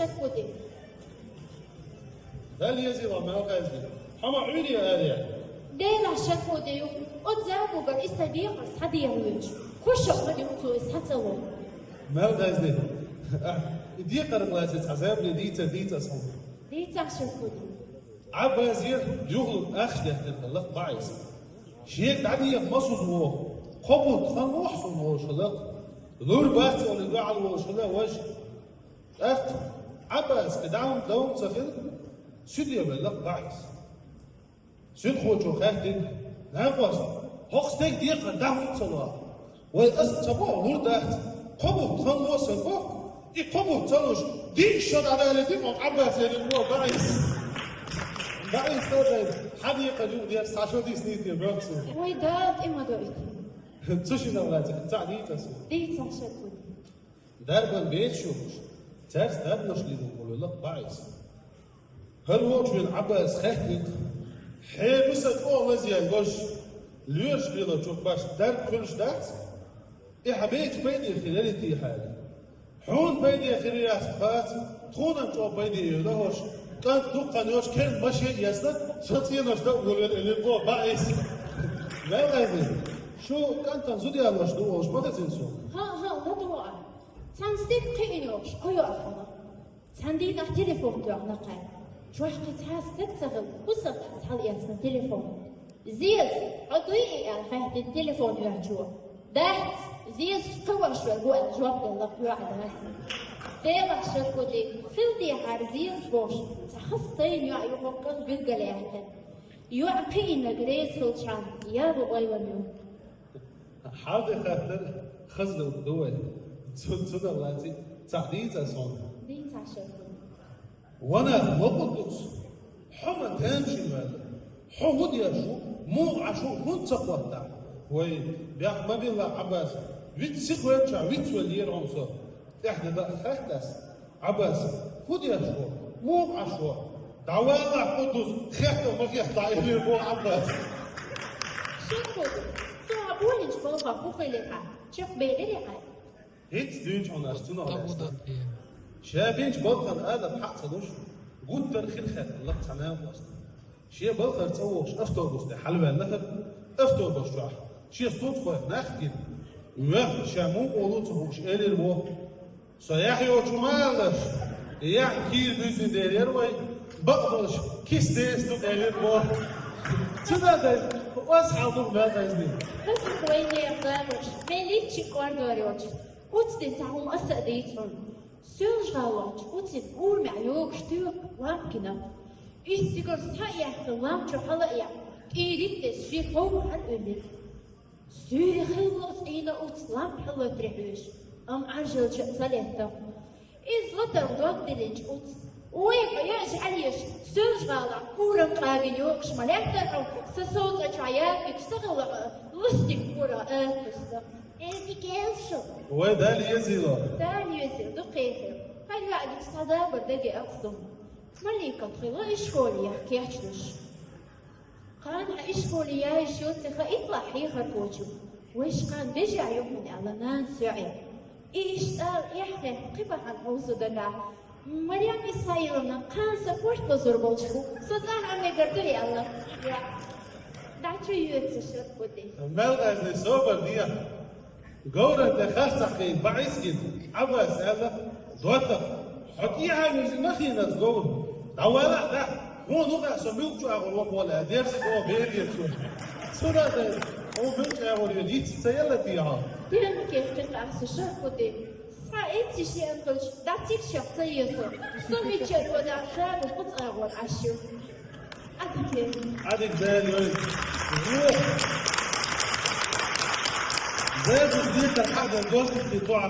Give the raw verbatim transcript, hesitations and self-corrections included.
Шарпуди. Дала езийла, Малхайзди. Хьо ма Ӏуьйре аре. Делахь, Шарпуди, юха оцу замугара и сан декхар схьадехьавоьдуш, кхушах ма ду цо и схьа ца ло. Малхайзди. И декхар лаьцна цхьа замане дийца, дийца ас хьуна. Дийцахь, Шарпуди. Ӏаббасе юхалург ахча дехкира лакха бӀаьрса. Шега дӀадеха масаза воху, кхо бутт хан вохьа суна волуш хилла. Лур бац олий дуьхьал волуш хилла важа. ТӀаккха Ӏаббаса кхин дӀа хӀума дан хӀума ца хилла, суьде ваьлла лакха бӀаьрса. Суьдхочо хаьттира: «Накъост, хӀокху стеган декхар дӀа хӀунда ца ло?» «Вай, ас ца боху, лур дац. Кхо бутт хан ло сан боху, и кхо бутт ца луш, диъ шо дӀадалийти хьо Ӏаббас», — элира боху бӀаьрса. БӀаьрса ца дайна, хьан декхар юха деш, цхьа шо диснийта боху цо. Вай, Дала тӀе ма дойту. Цу шиннах лаьцна цхьаъ дийца ас хьуна. Дийцахь, Шарпуди. Дарбан бецаш йолуш, цаьрца дарбанаш лело волу лакха бӀаьрса. ХӀара волчу вен Ӏаббаса хаьттира: «Хье, ду сан чӀогӀа лазъяьлла важа, лоьраш лелочух башха дарба хуьлуш дац? И хьан бекаш пайде хир яра те хьайна? Хьуна пайде хир яц хац, тхуна чӀогӀа пайде йойла хӀорш, кӀант дуккха йоцуш, керла машен а эцна, со цӀенош дан а волавелла», — элира боху бӀаьрса. Вел айза, шу кӀантана зуда ялош ду олуш ма хезина суна. ХӀаъ, хӀаъ, ладогӀа. Цхьана стаг кхиъна йолуш кхуьйо ахьа. Цхьана дийнахь телефон тоьхна кхаьчна. Чохь кхин цхьа стаг ца хилла, хӀусам тӀехь схьалаэцна телефон. «Зеза, хьо дуй и?» — аьлла хаьттина телефон оьцучо. «Дац, Зеза кхин ваша верг ву», — аьлла жоп делла кхоьхьа дас. Делахь, Шарпуди, хила дехьара Зеза бохуш, цхьа хаза тайна йоӀ ю хӀокху кӀанта билгалъяьккхина. ЙоӀ кхиийнарг реза хилчхьана, яла гӀойлам ю. Хьал де хаттар хаза хилла ду вай. Цу-, цунах лаций, цхьаъ дийца ас хьуна. Дийцахь, Шарпуди. Ва нах, ва Къуддус, хьо ма тамашийна ваьлла. Хьо хӀун деш ву, муха Ӏаш ву, хӀунда ца хӀоттахь? Вай, бехк ма билла, Ӏаббас, виц сиха велчахь, виц веллера хьуна со. ТӀаьхьа де даа хаьттас. Ӏаббас, хӀун деш ву? Муха Ӏаш ву? ДӀавалахь, Къуддус, хетта ма хетта, элира боху Ӏаббас. Шарпуди, со хьан болийначу балхах хӀун хилира хьан? Чекхбелира хьан? ХӀинца дуьйцу хьуна ас цунах лаьцна. Ша бинчу балхана адаб хьаъ ца луш, гуттар а хир хаьттина лакха цхьа накъост. Шен балхара цӀа вогӀуш автобус тӀе хьалаваьлла хӀара, автобус чохь шен стуцхойх нах гина. Ваьхна ша муха волу ца хууш, элира боху. Со яхь йоцуш ма аллаш, яхь кийра буьззина дер яра вай, бакъдолуш киса деза ду, элира боху. Цундела аса хьал ду мел дайзина. Хаза вайнехан заманаш, мел личчи кӀордор йоцуш, уц дин цхьа хӀума аса а дийца хьуна. Соьлжа-ГӀалахь уцин урамехь йогуш туьйхира лампа гина. Иза стигара схьа а яьккхина, лампа чу хьала а яьккхина, тӀийриг а тесна, шен ховрахьара а уьллира. Суьйре хилла оцу Ӏийна уц лампа хьалатре хьоьжуш, амма Ӏаржалча а ца леттара. Иза латарх дог диллинчу уц. Вай, ма яа жӀаьлеш, Соьлжа-ГӀалахь курам къагина йогуш ма лаьттара хьо, сан совцӀа чохь ягийча ца хилла, лустиг кора а кхуьссина. Эр дикел шу. Вай, Дала езийла. Дала езийла, дукха хир. Хьан йоӀ гича цхьа забар даге ахсум. Маликат хилла ишколе яха кечдеш. Кхана хьан ишколе яйиш йоций хаийталахь хьехархочо, вайша кхана бежехь ю хьуна аьлла нанас йоӀе. И иштта ала эхь-хехь кхин бахьана хьовсу дагахь. Марем Исмаиловна, кхана сан корта лазур болуш бу, со цӀахь Ӏамегар дуй аьлла. ДӀа чу йоьцуш Шарпуди. Мел къаьзний собар де. Говран тӀе харцахь кхин бӀаьрса гина, Ӏаббаса аьлла: «ДоттагӀа, хьо тӀехьа вирзина ма хиъна ас говр. ДӀавалахь тӀаккха, хьуна юкъахь со муьлхачу агӀор ваха волу», — аьлла, дерза боху бере цо. Цунах а, хьуна муьлхачу агӀор вен йиц ца елла те хьо? Ден кехкина аса Шарпуди. Схьа эцци шиъан хилча, дӀа цига шех ца еза. Со мичча а вадахь, сагӀа кху цӀа агӀор Ӏаш ю. Ӏадика. Ӏадика Дала вайн. Веза дика хьада дохуьйту тохьа.